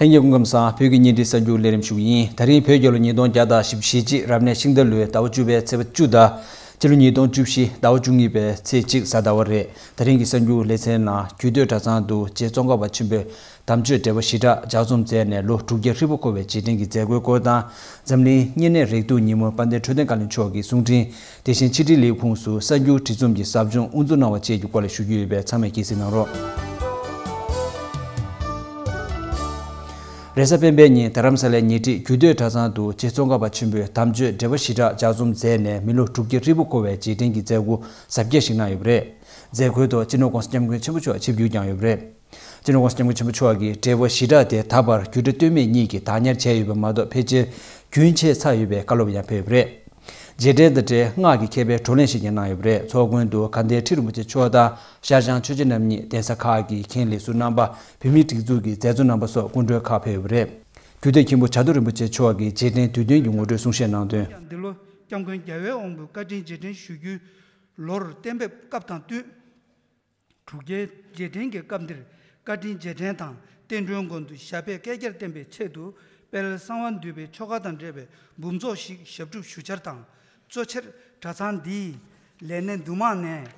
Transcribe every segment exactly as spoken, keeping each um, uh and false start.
ལྷན་རྒྱས་སྐུ་ཁམས་བཟང་། བོད་ཀྱི་བརྙན་འཕྲིན་གསར་འགྱུར་ལས་རིམ་ཞུ་གི་ཡིན། ད་རིང་བོད་རྒྱལ་ལོ་ཉིས་སྟོང་བརྒྱ་དང་བཞི་བཅུ་ཞེ་གཅིག་རབ་གནས་ཤིང་རྟ་ལོའི་ཟླ་བ་བཅུ་པའི་ཚེས་པ་བཅུ་དང་། སྤྱི་ལོ་ཉིས་སྟོང་བཅུ་བཞི་ཟླ་བ་བཅུ་གཉིས་པའི་ཚེས་གཅིག་གཟའ་ཟླ་བ་རེད། ད་རིང་གི་གསར་འགྱུར་ལེ་ཚན་ནང་རྒྱུད་སྟོད་གྲྭ་ཚང་དུ་རྗེ་ཙོང་ཁ་པ་ཆེན་པོས་དམ་ཆོས་འགྲེལ་པ་ཞི་དྲག་ལྗགས་རྩོམ་མཛད་ནས་ལོ་དྲུག་བརྒྱ་ཧྲིལ་པོ་འཁོར་བའི་རྗེས་དྲན་གྱི་མཛད་སྒོའི་སྐོར་དང་། འཛམ་གླིང་བརྙན་གནས་རེག་དུག་ཉིན་མོ་དཔལ་ལྡན་འཕྲོད་བསྟེན་བཀའ་བློན་མཆོག་གིས་གསུང་འཕྲིན། དེ་བཞིན་ཕྱི་དྲིལ་ལས་ཁུངས་སུ་གསར་འགྱུར་བྲིས་རྩོམ་གྱི་ཟབ་སྦྱོང་དབུ་འཛུགས་གནང་བ་བཅས་ཀྱི་སྐོར་ལ་ཞུ་རྒྱུ་ཡོད་པས་ཚང་མས་དགྱེས་གཟིགས་གནང་རོགས། རེས་གཟའ་སྤེན་པའི་ཉིན་རྡ་རམ་ས་ལའི་ཉེ་འཁྲིས་རྒྱུད་སྟོད་གྲྭ་ཚང་དུ་རྗེ་ཙོང་ཁ་པ་ཆེན་པོས་དམ་ཆོས་འགྲེལ་པ་ཞི་དྲག་ལྗགས་རྩོམ་མཛད་ནས་མི་ལོ་དྲུག་བརྒྱ་ཧྲིལ་པོ་འཁོར་བའི་རྗེས་དྲན་གྱི་མཛད་སྒོ་གཟབ་རྒྱས་ཤིག་གནང་ཡོད་པ་རེད། མཛད་སྒོའི་ཐོག་སྤྱི་ནོར་༸གོང་ས་༸སྐྱབས་མགོན་ཆེན་པོ་མཆོག་ཆིབས་བསྒྱུར་བསྐྱངས་ཡོད་པ་རེད། སྤྱི་ནོར་༸གོང་ས་༸སྐྱབས་མགོན་ཆེན་པོ་མཆོག་གིས་འགྲེལ་པ་ཞི་དྲག་དེ་ད་བར་རྒྱུད་གྲྭ་སྟོད་སྨད་གཉིས་ཀྱིས་བདག་ཉར་བྱས་ཡོད་པ་མ་གཏོགས་ཕལ་ཆེར་རྒྱུན་ཆད་ཚར་ཡོད་པའི་བཀའ་སློབ་ཡང་ཕེབས་ཡོད་པ་རེད། རྗེས་དྲན་དང་འབྲེལ་སྔགས་ཀྱི་མཁས་པའི་བགྲོ་གླེང་ཞིག་ཀྱང་གནང་ཡོད་པ་རེད། ཚོགས་མགོན་དུ་དགའ་ལྡན་ཁྲི་རིན་པོ་ཆེ་མཆོག་དང་ཤར་བྱང་ཆོས་རྗེ་རྣམ་གཉིས། གདན་ས་ཁག་གི་མཁན་ལས་ཟུར་རྣམ་པ། བོད་མིའི་སྒྲིག་འཛུགས་ཀྱི་མཛད་གཙོ་རྣམ་པ་སོགས་སྐུ་མགྲོན་ཁག་ཕེབས་ཡོད་པ་རེད། རྒྱུད་སྟོད་མཁན་པོ་བྱ་དུར་རིན་པོ་ཆེ་མཆོག་གིས་རྗེས་དྲན་དུས་སྟོན་གྱི་ངོ་སྤྲོད་གསུང་བཤད་གནང་དོན། ཀྱང་འདི་ལོ་༸སྐྱབས་མགོན་རྒྱལ་བའི་དབང་པོའི་བཀའ་དྲིན་རྗེས་དྲན་ཞུ་རྒྱུའི་ལོར་གཏན་འབེབས་སྐབས་དང་བསྟུན། དྲུག་བརྒྱའི་རྗེས་དྲན་གྱི་སྐབས་འདིར་བཀའ་དྲིན་རྗེས་དྲན་དང་བསྟན་འགྲོའི་མགོན་དུ་ཞབས་པད་བསྐལ་བརྒྱར་བརྟན་པའི་ཆེད་དུ་དཔལ་གསང་བ་འདུས་པའི་ཆོ་ག་དང་འབྲེལ་བའི་འབུམ་ཚོགས་ཤིག་ཞབས་སྒྲུབ་ཞུ་འཆར་དང་། གཙོ་ཆེར་གྲྭ་ཚང་འདིའི་ལས་སྣེ་འདུས་མང་ནས་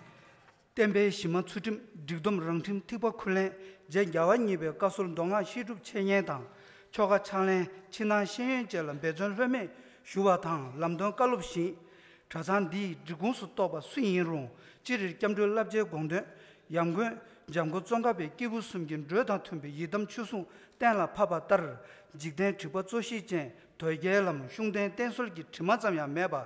བསྟན་པའི་གཞི་མ་ཚུལ་ཁྲིམས་སྒྲིག་སྡོམ་རང་ཁྲིམས་ཐིགས་པ་འཁུར་ལེན་རྗེ་རྒྱལ་བ་གཉིས་པའི་བཀའ་སྲོལ་མདོ་སྔགས་བཤད་སྒྲུབ་འཆད་ཉན་དང་། ཆོ་ག་ཕྱག་ལེན་ཕྱི་ནང་ཤེས་ཡོན་བཅས་ལ་འབད་བརྩོན་ལྷོད་མེད་ཞུ་བ་དང་ལམ་སྟོན་བཀའ་སློབ་བཞིན། གྲྭ་ཚང་འདིའི་སྒྲིག་ཁོངས་སུ་གཏོགས་པ་སུ་ཡིན་རུང་སྤྱིར་སྐྱབས་འགྲོའི་བསླབ་བྱའི་དགོངས་དོན་ཡབ་མགོན་འཇམ་མགོན་ཙོང་ཁ་པའི་སྐྱེས་བུ་གསུམ་གྱི་འགྲོས་དང་མཐུན་པའི་ཡི་དམ་ཆོས་སྲུང་གཏན་ལ་ཕབ་པ་ལྟར་འཇིག་རྟེན་གྲིབ་པ་གཙོ་ཤེས་ཅན་དོལ་རྒྱལ་ལམ་ཤུགས་ལྡན་བསྟེན་གསོལ་གྱི་དྲི་མ་ཙམ་ཡང་མེད་པ།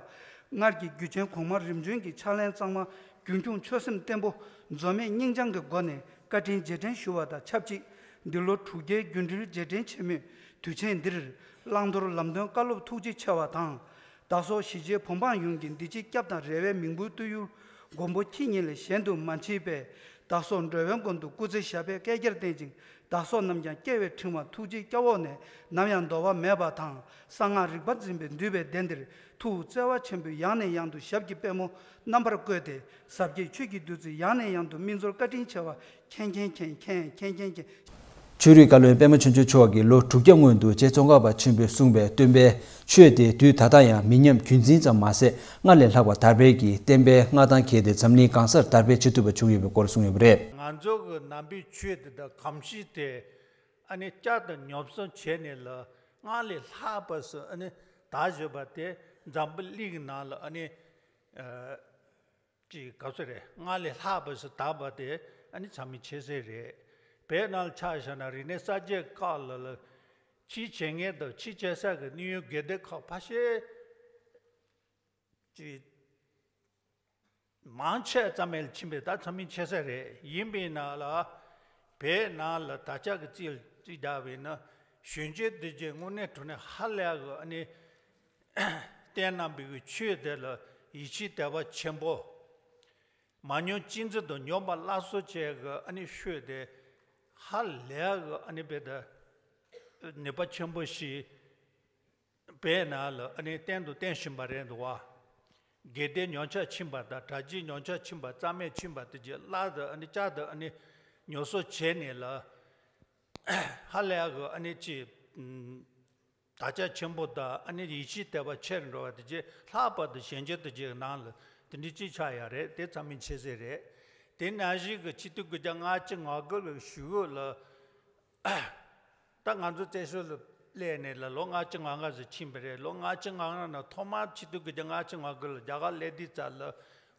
སྔར་གྱི་རྒྱུད་ཆེན་གོང་མ་རིམ་བྱོན་གྱི་ཕྱག་ལེན་གཙང་མ་རྒྱུན་འཁྱོངས་ཆོད་སེམས་བརྟན་པོ་འཛོལ་མེད་སྙིང་བཅངས་ཀྱི་སྒོ་ནས་བཀའ་དྲིན་རྗེས་དྲན་ཞུ་བ་དང་ཆབས་ཅིག་འདི་ལོ་དྲུག་བརྒྱའི་སྒྱུ་འཕྲུལ་རྗེས་དྲན་ཆེན་མོའི་དུས་ཆེན་འདིར་བླང་དོར་ལམ་སྟོན་བཀའ་སློབ་ཐུགས་རྗེ་ཆེ་བ་དང་། བདག་སོགས་གཞིས་བྱེས་བོད་འབངས་ཡོངས་ཀྱིས་འདི་ཕྱི་སྐྱབས་དང་རེ་བའི་མིང་པོའི་བཏུད་ཡུལ་མགོན་པོ་ཁྱེད་ཉིད་ལས་གཞན་དུ་མ་མཆིས་པས། བདག་སོགས་འགྲོ་བའི་མགོན་དུ་སྐུ་ཚེ་ཞབས་པད་བསྐལ་བརྒྱར་བརྟན་ཅིང་། བདག་སོགས་རྣམས་ཀྱང་སྐྱེ་བའི་ཕྲེང་བ་ཐུགས་རྗེའི་སྐྱབས་འོག་ནས་ནམ་ཡང་འདོར་བ་མེད་པ་དང་། གསང་སྔགས་རིག་པ་འཛིན་པའི་འདུས་པའི་གདན་འདིར་ཐུགས་བརྩེ་བ་ཆེན་པོས་ཡང་ནས་ཡང་དུ་ཞབས་ཀྱི་པད་མོ་རྣམ་པར་བཀོད་དེ། ཟབ་རྒྱས་ཆོས་ཀྱི་བདུད་རྩི་ཡང་ནས་ཡང་དུ་སྨིན་སྩོལ་བཀའ་དྲིན་ཆེ་བ་མཁྱེན་མཁྱེན་མཁྱེན་མཁྱེན་མཁྱེན་མཁྱེན་མཁྱེན། ཆོས་རིག་བཀའ་བློན་པད་མ་ཆོས་འབྱོར་མཆོག་གིས་ལོ་དྲུག་བརྒྱ་སྔོན་དུ་རྗེ་ཙོང་ཁ་པ་ཆེན་པོས་གསུངས་པའི་སྟོན་པའི་ཆོས་དེ་དུས་ད་ལྟ་ཡང་མི་ཉམས་རྒྱུན་འཛིན་ཙམ་མ་ཟད་སྔར་ལས་ལྷག་པ་དར་སྤེལ་གྱིས་བསྟན་པའི་མངའ་ཐང་འཁྱེར་ཏེ་འཛམ་གླིང་གང་སར་དར་སྤེལ་བྱེད་ཐུབ་པ་བྱུང་ཡོད་པའི་སྐོར་གསུངས་ཡོད་པ་རེད། ང་ཚོ་གི་ནང་པའི་ཆོས་དེ་དང་གོམས་གཤིས་དེ་ཨ་ནི་བསྐྱར་དུ་ཉམས་སུ་བྱས་ནས་ལ་སྔར་ལས་ལྷག་པ་སུ་ཨ་ནི་དར་བཞིན་པ་དེ་འཛམ་བུ་གླིང་གི་ནང་ལ་ཨ་ནི། ཅིག་ག་ཚོད་རེད། སྔར་ལས་ལྷག་པ་ཞིག་དར་བ་དེ་ཨ་ནི་ཚང་མས་མཁྱེན་གསལ་རེད། བོད་ནང་ལ་ཆ་བཞག་ན་རིག་གནས་གསར་བརྗེ་སྐབས་ལ་ལ་ཕྱིའི་བྱེད་ངན་དང་ཕྱིའི་བྱེད་ས་གི་གནས་ཡུལ་དགེ་སྡིག་ཁག་ཕལ་ཆེར་ཅིག་མང་ཆེ་ཙམ་ལ་ཕྱིན་པས་ད་ཚང་མས་མཁྱེན་གསལ་རེད། ཡིན་པའི་ནང་ལ་བོད་ནང་ལ་ད་ཆ་གི་རྩིས་ལ་རྩིས་བཞག་པ་ཡིན་ན་གཞོན་སྐྱེས་འདི་གའི་དངོས་གནས་དྲང་གནས་ཧ་ལས་གི་ཨ་ནི། བསྟན་གནང་བའི་གི་ཆོས་དེ་ལ་ཡིད་ཆེས་དད་པ་ཆེན་པོ། མ་ཉམས་གཅེས་འཛིན་དང་ཉམས་པ་སླར་གསོ་བྱེད་གི་ཨ་ནི་ཆོས་དེ་ཧ་ལས་གི་ཨ་ནི་བེད་ནུས་པ་ཆེན་པོ་ཞིག་བོད་ནང་ལ་ཨ་ནི་བསྟན་དང་བསྟན་བཞིན་པ་རེད་འདུག་བ། དགེ་ལྡན་ཉམས་ཆག་ཕྱིན་པ་དང་གྲྭ་ཆས་ཉམས་ཆག་ཕྱིན་པ་རྩ་མེད་ཕྱིན་པ་དེ་རྗེས་སླར་དུ་ཨ་ནི་བསྐྱར་དུ་ཨ་ནི་ཉམས་གསོ་བྱས་ནས་ལ་ཧ་ལས་གི་ཨ་ནི་ཅི། དར་ཁྱབ་ཆེན་པོ་དང་ཨ་ནི་ཡིད་ཆེས་དད་པ་ཆེར་འགྲོ་བ་དེ་རྗེས་ལྷག་པར་དུ་གཞོན་སྐྱེས་དེ་རྗེས་ནང་ལ་དེ་འདྲའི་ཅིག་ཆགས་ཡ་རེད། དེ་ཚང་མས་མཁྱེན་གསལ་རེད། དེ་ནང་བཞིན་གྱི་ཆིག་སྟོང་དགུ་བརྒྱ་ལྔ་བཅུ་ང་དགུ་ལོའི་གཞུག་གུ་ལ་ད་ང་ཚོ་བཙན་བྱོལ་ལ་སླེབས་ནས་ལ་ལོ་ལྔ་བཅུ་ང་ལྔ་ཙམ་ཕྱིན་པ་རེད། ལོ་ལྔ་བཅུ་ང་ལྔ་ནང་ཐོག་མར་ཆིག་སྟོང་དགུ་བརྒྱ་ལྔ་བཅུ་ང་དགུ་ལ་རྒྱ་གར་སླེབས་དུས་ཙམ་ལ་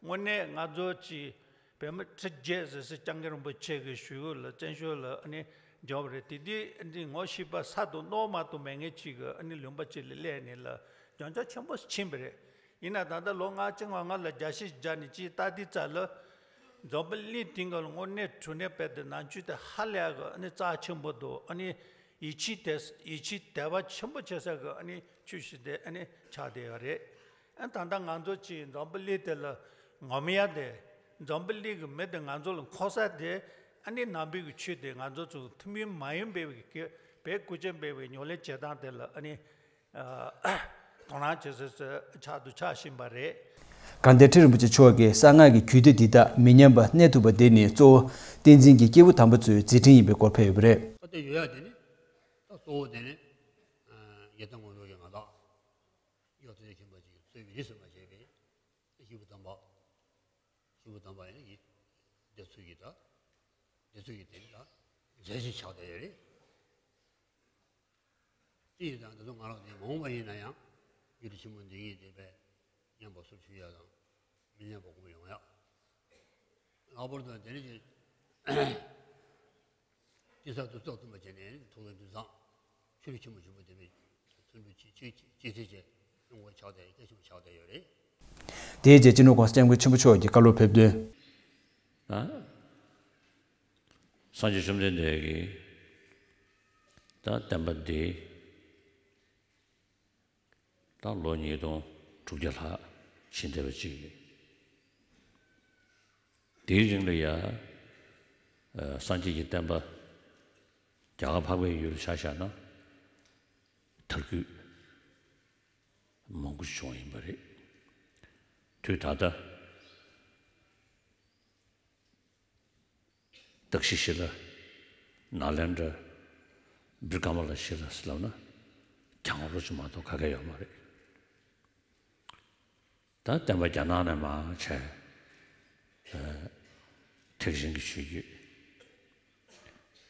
དངོས་གནས་ང་ཚོ་ཅིག་བོད་མི་ཁྲི་བརྒྱད་ཟེར་སྲིད་སྐྱབས་མགོན་རིན་པོ་ཆེ་གི་བཞུགས་ལ་བཙན་བྱོལ་ལ་ཨ་ནི་འབྱོར་བ་རེད། དེ་དུས་ཨ་ནི་ངོ་ཤེས་པ་ས་དང་རྣོ་མ་གཏོགས་མེད་མཁན་ཅིག་གི་ཨ་ནི་ལུང་པ་ཅིག་ལ་སླེབས་ནས་ལ་སྦྱོང་བརྡར་ཆེན་པོ་ཕྱིན་པ་རེད། ཡིན་ན་ད་ལྟ་ལོ་ལྔ་བཅུ་ང་ལྔ་ལ་རྒྱ་ཆེ་རྒྱ་ནས་ཅིག་ལྟ་དུས་ཙམ་ལ་འཛམ་བུ་གླིང་སྟེང་གི་དངོས་གནས་དྲང་གནས་བོད་དེ་ནང་ཆོས་དེ་ཧ་ལས་གི་ཨ་ནི་རྩ་ཆེན་པོ་འདུག་ཨ་ནི་ཡིད་ཆེས་དེ་ཡིད་ཆེས་དད་པ་ཆེན་པོ་བྱེད་ས་གི་ཨ་ནི་ཆོས་ཤིག་དེ་ཨ་ནི་ཆགས་བསྡད་ཡོད་རེད། ཨ་ད་ལྟ་ང་ཚོ་ཅིག་འཛམ་བུ་གླིང་དེ་ལ་ངོམ་ཡ་དེ་འཛམ་བུ་གླིང་གི་མི་དེ་ང་ཚོ་ལ་མཁོ་ས་དེ་ཨ་ནི་ནང་པའི་གི་ཆོས་དེ་ང་ཚོ་ཚོ་ཐུན་མོང་མ་ཡིན་པའི་གི་བོད་སྐུ་ཕྲེང་སྤེལ་བའི་ཉམས་ལེན་བྱེད་སྟངས་དེ་ལ་ཨ་ནི་དོ་སྣང་བྱེད་ས་སུ་ཆགས་འདུག་ཆགས་བཞིན་པ་རེད། དགའ་ལྡན་ཁྲི་རིན་པོ་ཆེ་མཆོག་གིས་གསང་སྔགས་ཀྱི་རྒྱུད་སྡེ་འདི་དག་མི་ཉམས་པ་གནས་ཐུབ་པ་དེ་ནི་གཙོ་བོ་བསྟན་འཛིན་གྱི་སྐྱེས་བུ་དམ་པ་ཚོའི་མཛད་འཕྲིན་ཡིན་པའི་སྐོར་ཕེབས་ཡོད་པ་རེད། ད་ལྟ་ཡོད་ཡ་དེ་ནི། ད་ གཙོ་བོ་དེ་ནི་ཨ་རྒྱལ་བསྟན་དངོས་གྲུབ་ཀྱི་ང་དག་ཡབ་རྟེན་འབྲེལ་ཆེན་པོ་ཅིག་གཙོས་པའི་རིས་སུ་མ་ཆད་པའི་སྐྱེས་བུ་དམ་པ། སྐྱེས་བུ་དམ་པ་ཡིན་ན་ཡིན། སྡེ་ཚུལ་གྱི་དང་། སྡེ་ཚུལ་གྱི་དེ་ནི་ད་མཛད་ཅིག་ཆགས་བསྡད་ཡོད་རེད། དེ་ཡིན་ཙང་ད་དུང་ང་རང་ཚོ་མ་འོངས་པ་ཡིན་ན་ཡང་ཡུལ་གྲུ་ཆེན་མོ་འདི་ཉིད་དེ་བས་སྙན་པ་སུ་ཞུ་ཡ་དང་མི་སྙན་པ་གོ་ཡོང་ཡ། ལྷག་པར་དུ་དེ་ནི་ཅིག་དེ་ས་དུ་ཙོག་ཐུན་པ་བྱས་ནས་ཐུགས་ལ་འདུན་བཟང་ཆོས་ལུགས་ཆེན་མོ་ཆེན་པོ་དེ་བས་ཐུན་དུ་ཅི་ཅི་ཅི་ཚེ་ཅེས་གསུང་བ་ཆགས་བསྡད་སྐད་ཆེན་པོ་ཆགས་བསྡད་ཡོད་རེད། དེའི་རྗེས་སྤྱི་ནོར་༸གོང་ས་༸སྐྱབས་མགོན་ཆེན་པོ་མཆོག་གིས་བཀའ་སློབ་ཕེབས་དོན། ད་སངས་རྒྱས་བཅོམ་ལྡན་འདས་ཀྱིས་ད་བསྟན་པ་འདི་ད་ལོ་ཉིས་སྟོང་དྲུག་བརྒྱ་ལྷག་ཕྱིན་བསྡད་པ་ཅིག་རེད། དེའི་རིང་ལ་ཡ། ཨ། སངས་རྒྱས་ཀྱི་བསྟན་པ་རྒྱ་གར་འཕགས་པའི་ཡུལ་ཆ་བཞག་ན་དར་རྒུད་མང་པོ་བྱུང་བ་ཡིན་པ་རེད། དུས་ད་ལྟ་ཏག་ཤི་ཤི་ལ་ནཱ་ལེནྡྲ་བི་ཀྲ་མ་ལ་ཤི་ལ་ཟེར་ལབ་ན་གྱང་རོ་ཅིག་མ་གཏོགས་ག་གེ་ཡོད་མ་རེད། ད་བསྟན་པ་རྒྱ་ནག་ནས་མར་བྱས། ཨ། ཐེག་ཆེན་གྱི་ཆོས་བརྒྱུད།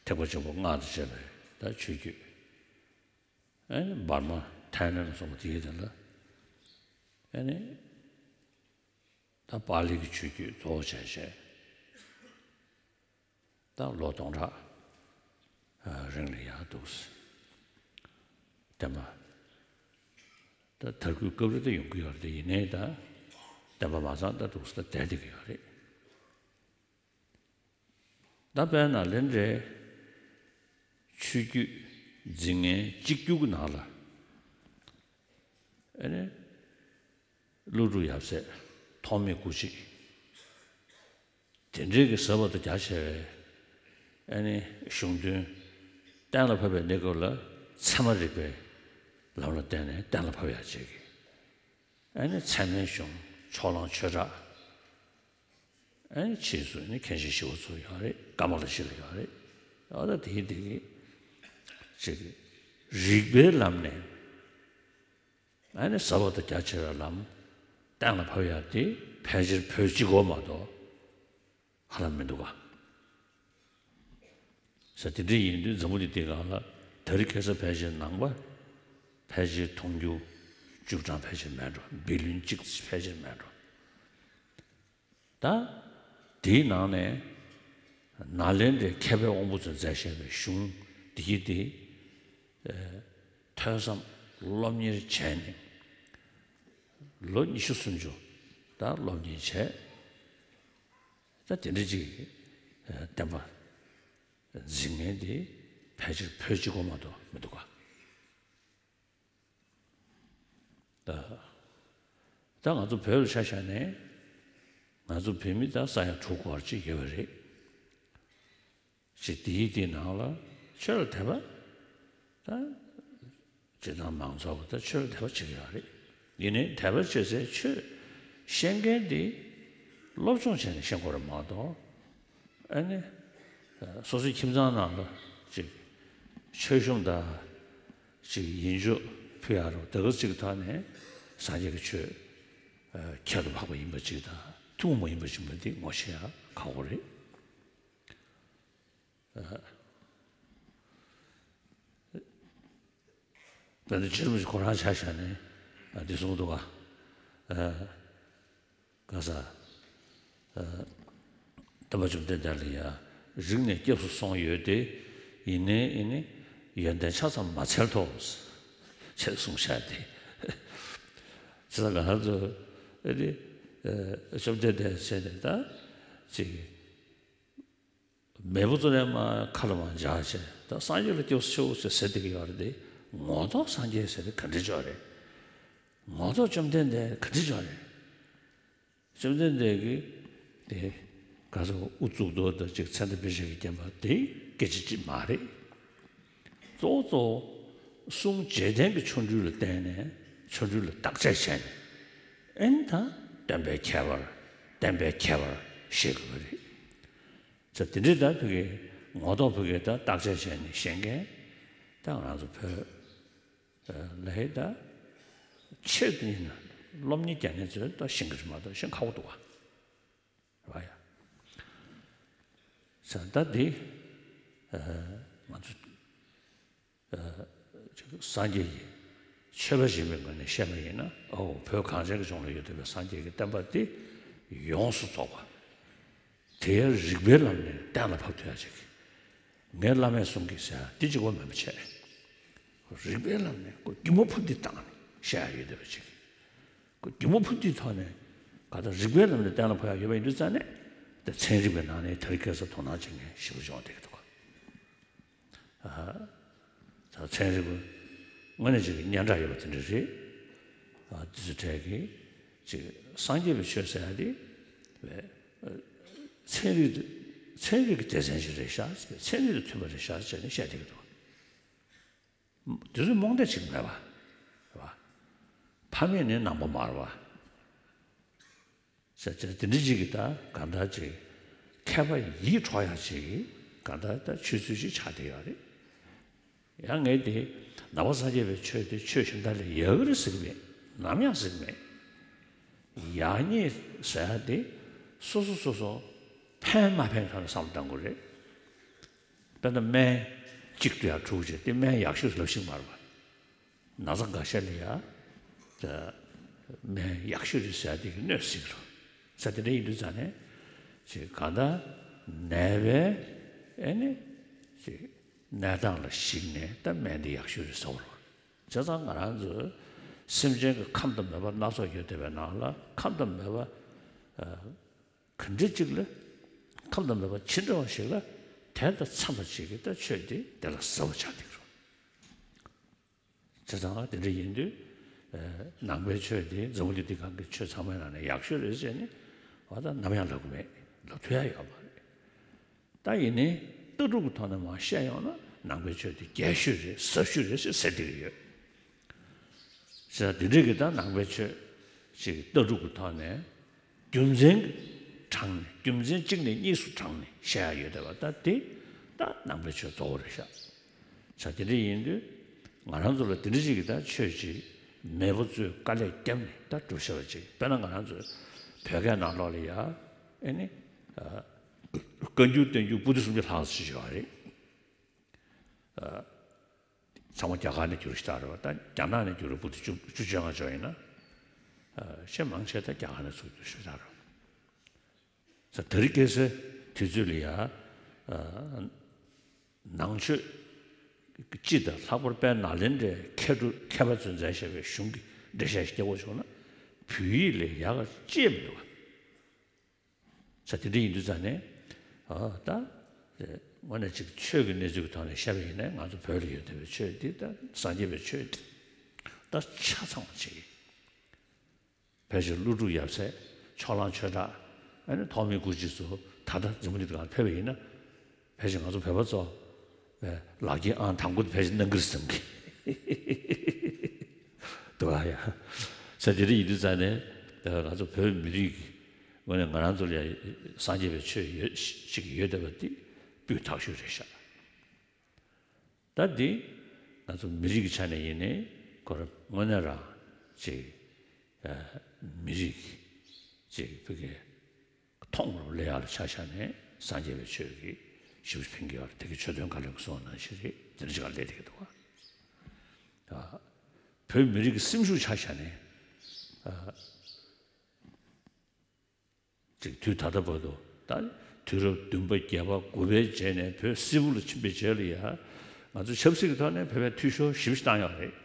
ཐེག་པ་ཆེན་པོ་ལྔ་དང་བཅས་པའི་ད་ཆོས་བརྒྱུད། ཨ་ནི་འབར་མ་ཐའི་ལེན་སོགས་པ་དེའི་དེ་ལ། ཨ་ནི་ད་པཱ་ལི་གི་ཆོས་བརྒྱུད་གཙོ་བོ་བྱས་བྱས། ད་ལོ་སྟོང་ཕྲག་རིང་ལ་ཡར་འདུག་སེ། བསྟན་པ་ད་དར་རྒུད་སྐབས་རེ་ད་ཡོང་གི་ཡོད་རེད། ཡིན་ནའི་ད་བསྟན་པ་མ་ཚང་ད་འདུག་སེ་ད་བསྡད་བསྡད་ཀྱི་ཡོད་རེད། ད་དཔེར་ན་ལེན་རེད། ཆོས་བརྒྱུད་འཛིན་མཁན་གཅིག་གྱུར་གྱི་ནང་ལ། ཨ་ནི། ཀླུ་སྒྲུབ་ཡབ་སྲས་ཐོགས་མེད་སྐུ་མཆེད། དེ་འདྲའི་གི་ཟབ་པ་དང་རྒྱ་ཆེ་བའི་ཨ་ནི་གཞུང་དོན་གཏན་ལ་ཕབ་པའི་གནས་སྐབས་ལ་ཚད་མ་རིག་པའི་ལམ་ལ་བརྟེན་ནས་གཏན་ལ་ཕབ་ཡག་བྱེད་ཀྱི། ཨ་ནི་ཚད་མའི་གཞུང་ཕྱོགས་གླང་ཆོས་གྲགས། ཨ་ནི་ཕྱིས་སུ་ནི་མཁན་ཆེན་ཞི་བ་འཚོ་ཡོད་རེད། ཀ་མ་ལ་ཤཱི་ལ་ཡོད་རེད། ཨ་ད་དེའི་དེ་གི་ཅིག་རིག་པའི་ལམ་ནས། ཨ་ནི་ཟབ་པ་དང་རྒྱ་ཆེ་བའི་ལམ་གཏན་ལ་ཕབ་ཡག་དེ་ཕལ་ཆེར་བོད་གཅིག་པོ་མ་གཏོགས་ཧ་ལམ་མི་འདུག་ག། ས་དེ་འདྲ་ཡིན་དུས་འཛམ་བུ་གླིང་འདིའི་སྒང་ལ་དེ་རིང་ཁ་སང་ཕལ་ཆེར་ནང་པ་ཕལ་ཆེར་མཐོང་རྒྱུ་བཅུ་གྲངས་ཕལ་ཆེར་མེད་འགྲོ། བི་ལི་ཡོན་གཅིག་ཕལ་ཆེར་མེད་འགྲོ། ད་དེའི་ནང་ནས་ནཱ་ལེནྡྲའི་མཁས་པའི་དབང་པོ་ཚོས་མཛད་བཞག་པའི་གཞུང་འདི་ཡི་དེ། ཨ། ཐོས་བསམ་སློབ་གཉེར་བྱས་ནས་ལོ་ཉི་ཤུ་སུམ་ཅུ་ད་སློབ་གཉེར་བྱས། ད་དེ་འདྲ་ཅིག་ཨ། བསྟན་པ་འཛིན་མཁན་དེ་ཕལ་ཆེར་བོད་གཅིག་པོ་མ་གཏོགས་མི་འདུག་ག། ད་ད་ང་ཚོ་བོད་ལ་ཆ་བཞག་ནས་ང་ཚོ་བོད་མི་ད་ས་ཡ་དྲུག་སྐོར་ཅིག་ཡོད་པ་རེད། ཅིག་དེའི་དེའི་ནང་ལ་ཆོས་ལ་དད་པ་ད་སྤྱིར་བཏང་མང་ཚོགས་ཀྱི་ད་ཆོས་ལ་དད་པ་བྱེད་ཀྱི་ཡོད་རེད། ཡིན་ནའི་དད་པ་བྱེད་སའི་ཆོས་ཤེས་མཁན་དེ་སློབ་སྦྱོང་བྱས་ནས་ཤེས་དགོས་རེད་མ་གཏོགས། ཨ་ནི་སོ་སོའི་ཁྱིམ་ཚང་ནང་ལ་ཅིག་མཆོད་གཤོམ་དང་ཅིག་ཡིད་འཇོག་ཕུལ་ཡག་རོགས་དེ་ག་ཅིག་ཐོག་ནས་སངས་རྒྱས་ཀྱི་ཆོས་ཁྱད་དུ་འཕགས་པ་ཡིན་པ་ཅིག་དང་ཐུན་མོང་མ་ཡིན་པ་ཅིག་མ་འདི་ངོ་ཤེས་ཡག་ཁག་པོ་རེད། དཔེར་ན་རྗེ་རིན་པོ་ཆེ་ཁོ་རང་ཆ་བཞག་ནས་འདི་གསུངས་འདུག་ག། ག་ས། སྟོན་པ་བཅོམ་ལྡན་འདས་ལ་ཡ་རིང་ནས་སྐྱབས་སུ་སོང་ཡོད་དེ། ཡིན་ནའི་ཨེ་ནི་ཡོན་ཏན་ཆ་ཙམ་མ་འཚལ་ཏོ། ཅེས་གསུངས་བཞག་སྟེ། ཅི་ལ་ག་ཚོད་ཨེ་ནི་བཅོམ་ལྡན་འདས་བྱས་ནས་ད་ཅིག་མེས་པོ་ཚོ་ནས་མར་ཁ་ལ་མར་འཇགས་བྱས་ད་སངས་རྒྱས་ལ་སྐྱབས་སུ་མཆིའོ་ཅེས་ཟེར་བསྡད་ཀྱི་ཡོད་རེད་དེ། ངོ་ཐོག་སངས་རྒྱས་ཟེར་དེ་ག་འདྲ་ཅིག་ཡོད་རེད། ངོ་ཐོག་བཅོམ་ལྡན་འདས་ག་འདྲ་ཅིག་ཡོད་རེད། བཅོམ་ལྡན་འདས་ཀྱིས་དེ་ག་ཚོད་དབུ་གཙུག་ཏོར་དང་གཅིག་མཚན་དང་དཔེ་བྱད་ཀྱིས་བརྒྱན་པ་དེ་སྐད་ཆ་གཅིག་མ་རེད། གཙོ་བོ་གཙོ་བོ་གསུང་རྗེས་དྲན་གྱི་ཆོ་འཕྲུལ་ལ་བརྟེན་ནས་ཆོ་འཕྲུལ་ལ་བརྟག་དཔྱད་བྱས་ནས་ཨེ་ནི་ད་སྟོན་པའི་ཁྱད་པར་བསྟན་པའི་ཁྱད་པར་ཤེས་དགོས་པ་རེད། ཙང་དེ་འདྲའི་ད་ཕ་གི་ངོ་ཐོག་ཕ་གི་ད་བརྟག་དཔྱད་བྱས་ནས་ཤེས་མཁན། ད་ང་རང་ཚོ་བོད་ལ་ད་ཆོས་དེ་ཡིན་ན་སློབ་གཉེར་རྒྱག་མཁན་ཚོས་ད་ཤེས་ཀྱི་རེད་མ་གཏོགས་ཤེས་ཁག་པོ་འདུག་བ། རེད་བ་ཡ། ས་ད་འདི་ང་ཚོ་སངས་རྒྱས་ཀྱི་ཆོས་པ་ཞིག་ཡིན་པའི་ངོས་ནས་བཤད་པ་ཡིན་ན། ཨོ་བོད་གངས་ཅན་གྱི་ལྗོངས་ལ་ཡོད་བསྡད་པའི་སངས་རྒྱས་ཀྱི་བསྟན་པ་འདི་ཡོངས་སུ་རྫོགས་པ། དེ་ཡང་རིགས་པའི་ལམ་ནས་གཏན་ལ་ཕབ་ཐུབ་ཡ་ཅིག་ངའི་བླ་མས་གསུང་གི་ཟེར་ཡ་འདི་གཅིག་པོ་མིན་པ་བྱས། རིགས་པའི་ལམ་ནས་ཁོ་སྒྱུ་མ་ཕུ་འདི་བཏང་ནས་བཤད་ཡ་ཡོད་བསྡད་པ་ཅིག་ཁོ་སྒྱུ་མ་ཕུ་འདིའི་ཐོག་ནས་ག་ད་རིགས་པའི་ལམ་ནས་གཏན་ལ་ཕབ་ཡ་ཡོད་པ་ཡིན་དུས་ཙང་ནས། དེ་ཚན་རིག་པའི་ནང་ནས་དེ་རིང་ཁ་སང་དོ་སྣང་བྱེད་མཁན་ཞེ་པོ་ཅིག་ཡོང་བསྡད་ཀྱི་འདུག་ག་ད་ཚན་རིག་པ་དངོས་གནས་ཅིག་གི་སྙན་གྲགས་ཡོད་པ་དེ་འདྲ་རེད། ཨ་དེ་ཚོ་གྲས་ཀྱིས་ཅིག་སངས་རྒྱས་པའི་ཆོས་ཟེར་ཡ་དེ་བས་ཚན་རིག་ཚན་རིག་གི་སྡེ་ཚན་ཞིག་རེད་ཤག་ཚན་རིག་དང་མཐུན་པ་རེད་ཤག་བྱས་ནས་བཤད་བསྡད་ཀྱི་འདུག་དེ་ཚོས་རྨོངས་དད་ཅིག་མེད་པ་རེད་བ། ཕ་མེས་ནི་ནང་པ་མ་རེད་བ། ཟེར་བྱས་དེ་འདྲ་ཅིག་གིས་ད་གང་ལྟར་ཅིག་མཁས་པ་ཡིད་འཕྲོག་ཡག་ཅིག་གང་ལྟར་ད་ཆོས་ཚུལ་ཅིག་ཆགས་བསྡད་ཡོད་རེད། ཡང་ངས་དེ་ནང་པ་སངས་རྒྱས་པའི་ཆོས་དེ་ཆོས་གཞན་དག་ལས་ཡག་གི་རེད་ཟེར་གི་མེད། ནམ་ཡང་ཟེར་གི་མེད། ཡག་ཉེས་ཟེར་ཡ་དེ་སོ་སོ་སོ་སོ་ཕན་མ་ཕན་ཐོག་ནས་བསམ་བློ་གཏང་དགོས་རེད། དཔེར་ན་སྨན་གཅིག་ཏུ་ཡང་དྲུག་བྱས་ཏེ་སྨན་ཡག་ཤོས་ལབ་ཤེས་མ་རེད་པ། ན་ཚ་འགའ་ཤས་ལ་ཡང་ད་སྨན་ཡག་ཤོས་རེད་ཟེར་ཡ་དེ་གི་གནོད་སྲིད་ཀྱི་རེད། ས་དེ་འདྲ་ཡིན་དུས་ཙང་ནས་ཅིག་གང་ལྟར་ནད་པའི་ཨེ་ནི་ཅིག་གནས་སྟངས་ལ་གཞིགས་ནས་ད་སྨན་དེ་ཡག་ཤོས་རེད་ཟེར་བ་རེད། བྱས་ཙང་ང་རང་ཚོས་སེམས་ཅན་གྱི་ཁམས་དང་མོས་པ་སྣ་ཚོགས་ཡོད་བསྡད་པའི་ནང་ལ་ཁམས་དང་མོས་པ་ག་འདྲ་ཅིག་ལ་ཁམས་དང་མོས་པ་ཅི་འདྲ་བ་ཞིག་ལ་དེ་དང་འཚམས་པ་ཅིག་གིས་ད་ཆོས་འདི་དེ་ལ་ཟབ་པ་ཆགས་བསྡད་ཀྱི་རེད། བྱས་ཙང་དེ་འདྲ་ཡིན་དུས་ནང་པའི་ཆོས་འདི་འཛམ་བུ་གླིང་འདི་སྒང་གི་ཆོས་ཚང་མའི་ནང་ནས་ཡག་ཤོས་རེད་ཟེར་ནས་ང་ད་ནམ་ཡང་ལབ་གི་མེད། ལབ་ཐུབ་ཡ་ཡོད་མ་རེད། ད་ཡིན་ནའི་ལྟ་གྲུབ་ཀྱི་ཐོག་ནས་མར་བཤད་ཡོང་ན་ནང་པའི་ཆོས་དེ་རྒྱས་ཤོས་རེད། ཟབ་ཤོས་རེད་ཟེར་ཟེར་བསྡད་ཀྱི་ཡོད། ཟེར་དེ་འདྲ་གི་ད་ནང་པའི་ཆོས་ཅིག་ལྟ་གྲུབ་ཀྱི་ཐོག་ནས་རྒྱུ་མཚན་དྲངས་ནས་རྒྱུ་མཚན་གཅིག་ནས་གཉིས་སུ་དྲངས་ནས་བཤད་ཡ་ཡོད་བསྡད་པ་ད་དེ་ད་ནང་པའི་ཆོས་གཙོ་བོ་རེད་ཤག་ས་དེ་འདྲ་ཡིན་དུས་ང་རང་ཚོ་ལ་དེ་འདྲ་ཞིག་གི་ད་ཆོས་ཅིག་མེས་པོ་ཚོས་དཀའ་ལས་བརྒྱབ་ནས་ད་སྒྲུབ་བཞག་པ་ཅིག་དཔེར་ན་ང་རང་ཚོའི་བོད་སྐད་ནང་ལོགས་ལ་ཡ་ཨེ་ནི་བཀའ་འགྱུར་བསྟན་འགྱུར་པོ་ཏི་སུམ་ཅུ་ལྷག་ཙམ་ཞིག་ཡོད་རེད། ཚང་མ་རྒྱ་གར་ནས་བསྒྱུར་ཞིག་ད་རེད་བ། ད་རྒྱ་ནག་ནས་བསྒྱུར་བའི་པོ་ཏི་བཅུ་བཅུ་བཅོ་ལྔ་ཅིག་ཡིན་ན། ཤེས་མང་ཆེ་ད་རྒྱ་གར་ནས་ཚུར་བསྒྱུར་ཞིག་ད་རེད། ས་དེ་རིང་ཁ་སང་དུས་ཚོད་ལ་ཡ། ནང་ཆོས་སྤྱི་དང་ལྷག་པར་དཔལ་ནཱ་ལེནྡྲའི་མཁས་གྲུབ་མཁས་པ་ཚོས་མཛད་བཞག་པའི་གཞུང་གི་འགྲེལ་བཤད་ཞིག་རྒྱག་དགོས་བྱུང་ན་བོད་ཡིག་ལས་ཡག་ག་ཅི་ཡང་མི་འདུག་བ། ས་དེ་འདྲ་ཡིན་དུས་ཙང་ནས་ཨ་ད་དངོས་གནས་ཅིག་ཆོས་ཀྱི་གནས་ཚུལ་གྱི་ཐོག་ནས་བཤད་པ་ཡིན་ན་ང་ཚོ་བོད་ལ་ཡོད་བསྡད་པའི་ཆོས་འདི་ད་སངས་རྒྱས་པའི་ཆོས་འདི་ད་ཆ་ཚང་བ་ཅིག་ཡིན། ཕལ་ཆེར་ཀླུ་སྒྲུབ་ཡབ་སྲས་ཕྱོགས་གླང་ཆོས་གྲགས་ཨ་ནི་ཐོགས་མེད་སྐུ་མཆེད་ཚོ་ད་ལྟ་འཛམ་བུ་གླིང་འདི་སྒང་ཕེབས་པ་ཡིན་ན། ཕལ་ཆེར་ང་ཚོ་བོད་པ་ཚོ་ལག་འཁྱེར་ཨང་དང་པོ་དེ་ཕལ་ཆེར་གནང་གི་རེད་བསམ་གི་འདུག་ཨ་ཡ། ས་དེ་འདྲ་ཡིན་དུས་ཙང་ནས་ང་ཚོ་བོད་མི་རིགས་ཀྱི་ངོས་ནས་ང་རང་ཚོ་ལ་ཡ་སངས་རྒྱས་པའི་ཆོས་ཡོད་ཅིག་ཡོད་བསྡད་པ་འདི་སྤུས་དག་ཤོས་རེད་ཤག་ད་འདི་ང་ཚོ་མི་རིགས་ཀྱི་ཆ་ནས་ཡིན་ནའི་ཁོ་རང་དངོས་གནས་རང་ཅིག་མི་རིགས་ཀྱི་ཅིག་བོད་ཀྱི་མཐོང་རུ་སླེབས་ཡག་ལ་ཆ་བཞག་ནས་སངས་རྒྱས་པའི་ཆོས་ཀྱི་ཞིབ་ཕན་གྱི་བར་དེ་གི་ཆོས་དོན་བཀའ་བློན་གྱི་གསུང་ནང་བཞིན་རེད། དེ་འདྲ་ཅིག་ག་སླེབས་བསྡད་ཀྱི་འདུག་བ། བོད་མི་རིགས་ཀྱི་སེམས་ཤུགས་ཆ་བཞག་ནས། ཅིག་དུས་ད་ལྟ་བར་དུ་ད་དུས་རབས་བདུན་པ་བརྒྱད་པ་དགུ་པའི་རྗེས་ནས་བོད་སིལ་བུ་ལ་ཕྱིན་པའི་རྗེས་ལ་ཡ་ང་ཚོ་ཆབ་སྲིད་ཀྱི་ཐོག་ནས་བོད་པའི་འཐུས་ཤོར་ཞེ་པོ་ཞིག་བཏང་ཡོད་རེད།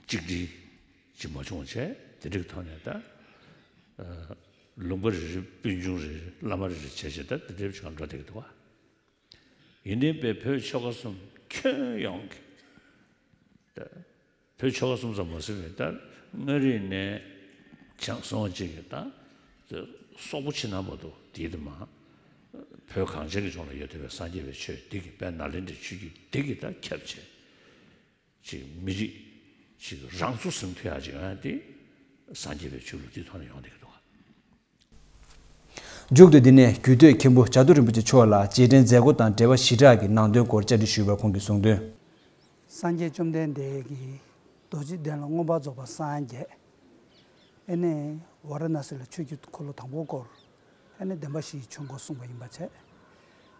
གཅིག་སྒྲིལ་ཅིག་མ་བྱུང་བྱས་དེ་འདྲའི་ཐོག་ནས་ད་ལུང་པ་རེ་རེ་སྤུན་ཆུང་རེ་རེ་བླ་མ་རེ་རེ་བྱས་བྱས་ད་དེ་འདྲའི་ཞིག་འགྲོ་བསྡད་ཀྱི་འདུག་བ། ཡིན་ནའི་པའི་བོད་ཆོལ་ཁ་གསུམ་ཁྱོན་ཡོངས་ཀྱི་ད་བོད་ཆོལ་ཁ་གསུམ་ཙམ་མ་ཟད་པའི་ད་མངའ་རིས་ནས་བྱང་སོང་གཅིག་གི་ད་སོག་པོ་ཕྱི་ནང་བར་དུ་དེའི་དུ་མ་བོད་གངས་ཅན་གྱི་ལྗོངས་ལ་ཡོད་བསྡད་པའི་སངས་རྒྱས་པའི་ཆོས་འདི་གི་དཔལ་ནཱ་ལེནྡྲའི་ཆོས་བརྒྱུད་འདི་གི་ད་ཁྱབ་བྱས་ཅིག་མི་རིགས་ཅིག་རང་ཚུགས་ཟིན་ཐུབ་ཡག་ཅིག་ཡོང་ཡག་དེ་སངས་རྒྱས་པའི་ཆོས་ལུགས་འདིའི་ཐོག་ནས་ཡོང་བསྡད་ཀྱི་འདུག་ག་མཇུག་ཏུ་འདི་ནས་རྒྱུད་སྟོད་མཁན་པོ་བྱ་རྡོ་རིན་པོ་ཆེ་མཆོག་ལ་རྗེས་དྲན་མཛད་སྒོ་དང་འབྲེལ་བ་ཞེ་དྲག་གི་ནང་དོན་སྐོར་བཅར་འདྲི་ཞུས་པར་ཁོང་གིས་གསུངས་དོན། སངས་རྒྱས་བཅོམ་ལྡན་འདས་ཀྱིས་རྡོ་རྗེ་གདན་ལ་མངོན་པར་རྫོགས་པར་སངས་རྒྱས། ཨེ་ནས་ཝཱ་ར་ཎཱ་སི་ལ་ཆོས་ཀྱི་འཁོར་ལོ་དང་པོ་བསྐོར། ཨེ་ནས་བདེན་པ་བཞིའི་ཆོས་འཁོར་གསུངས་པ་ཡིན་པ་བྱས།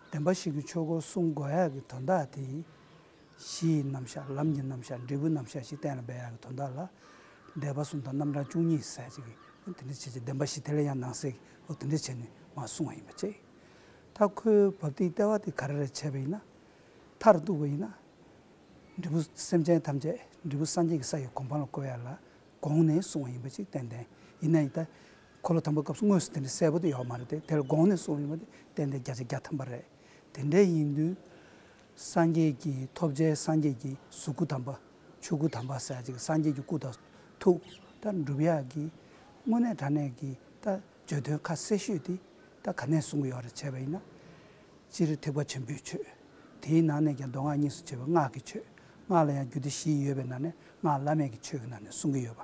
བདེན་པ་བཞི་གི་ཆོས་འཁོར་གསུང་དགོས་ཡག་གི་དོན་དག་དེ། གཞི་ཡི་རྣམ་གཞག་ལམ་གྱི་རྣམ་གཞག་འབྲས་བུའི་རྣམ་གཞག་ཞིག་གཏན་ལ་འབེབས་ཡག་གི་དོན་དག་ལ། འདས་པ་གསུམ་དང་རྣམ་གྲངས་བཅུ་གཉིས་ཟེར་ཅིག་གི་དེ་འདྲ་བྱས་ཀྱི་བདེན་པ་བཞི་དེ་ལ་ཡང་ནང་གསེས་ཀྱི་འོ་དེ་འདྲ་བྱས་ནས་མར་གསུངས་པ་ཡིན་པ་བྱས། ད་ཁོའི་བབ་དེའི་ལྟེ་བ་དེ་ག་རེ་རེད་བྱས་པ་ཡིན་ན། མཐར་གཏུགས་པ་ཡིན་ན། འབྲས་བུ་སེམས་ཅན་ཐམས་ཅད་འབྲས་བུ་སངས་རྒྱས་ཀྱི་ས་ཡི་གོ་འཕང་ལ་བཀོད་ཡ་ལ་དགོངས་ནས་གསུངས་པ་ཡིན་པ་ཅིག་ཏན་ཏན་ཡིན་ན་ཡིན་ད། འཁོར་ལོ་དང་པོའི་སྐབས་སུ་དངོས་སུ་དེ་འདྲ་གསལ་པོ་དེ་ཡོད་མ་རེད་དེ་དེ་ལ་དགོངས་ནས་གསུངས་པ་ཡིན་པ་དེ་ཏན་ཏན་བརྒྱ་ཆ་བརྒྱ་ཐམ་པ་རེད། དེ་འདྲ་ཡིན་དུས། སངས་རྒྱས་ཀྱི་ཐོབ་བྱའི་སངས་རྒྱས་ཀྱི་གཟུགས་སྐུ་དམ་པ། ཆོས་སྐུ་དམ་པ་ཟེར་ཅིག་སངས་རྒྱས་ཀྱི་སྐུ་དང་ཐུགས་ད་འགྲུབ་ཡག་གི་དངོས་གནས་དྲང་གནས་ཀྱི་ད་བརྗོད་དོན་ཁ་གསལ་ཤོས་དེ་ད་ག་ནས་གསུང་གི་ཡོད་རེད་བྱས་པ་ཡིན་ན། སྤྱིར་ཐེག་པ་ཆེན་པོའི་ཆོས། དེའི་ནང་ནས་ཀྱང་མདོ་སྔགས་གཉིས་སུ་ཕྱེ་བའི་སྔགས་ཀྱི་ཆོས། སྔགས་ལ་ཡང་རྒྱུད་སྡེ་བཞི་ཡོད་པའི་ནང་ནས་སྔགས་བླ་མེད་ཀྱི་ཆོས་ཀྱི་ནང་ནས་གསུང་གི་ཡོད་པ།